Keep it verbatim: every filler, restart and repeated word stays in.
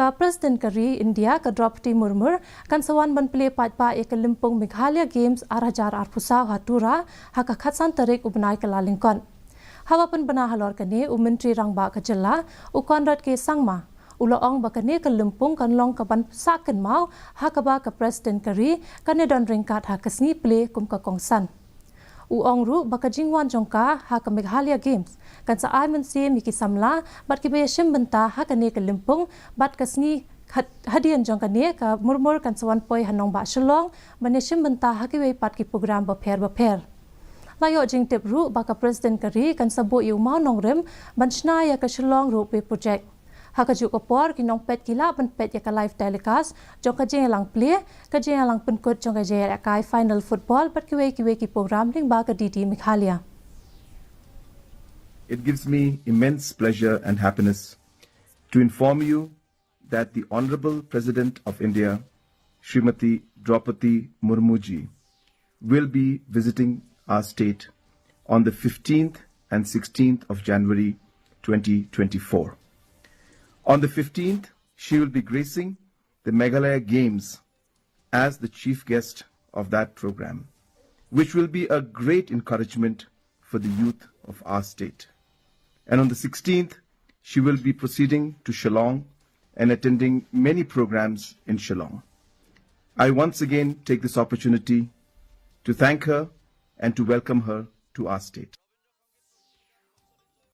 Ka President ka ri India ka Droupadi Murmu kan sa wan ban plie paidbah ïa ka lympung Meghalaya Games ar hajar arphew saw ha Tura ha ka khatsan tarik u bnai Kyllalyngkot. Haba pynbna halor kane, u Myntri Rangbah ka jylla, u Conrad K Sangma, u la ong ba kane ka lympung kan long kaban sah kynmaw ha kaba ka President ka ri kan ïa don ryngkat ha ka sngi plie kum ka kongsan. U ong ruh ba ka jingwan jong ka ha ka Meghalaya Games kan sa ai mynsiem ïa ki samla bad kiba ïashim bynta ha kane ka lympung bad ka sngi had-, hadien jong kane ka Murmu kan sa wan poi ha nongbah Shillong ban ïashim bynta ha kiwei pat ki program bapher bapher. La ïoh jingtip ruh ba ka President ka ri kan sa buh ïa u mawnongrim ban shna ïa ka Shillong Ropeway Project. Ha kajuh ka por ki nongpeit ki lah ban peit ïa ka live telecast jong ka jingïalang plie, ka jingïalang pynkut jong ka jingïalehkai final football bad kiwei kiwei ki program lyngba ka D D Meghalaya. It gives me immense pleasure and happiness to inform you that the Honorable President of India, Srimati Droupadi Murmuji, will be visiting our state on the fifteenth and sixteenth of January twenty twenty-four. On the fifteenth, she will be gracing the Meghalaya Games as the chief guest of that program, which will be a great encouragement for the youth of our state. And on the sixteenth, she will be proceeding to Shillong and attending many programs in Shillong. I once again take this opportunity to thank her and to welcome her to our state.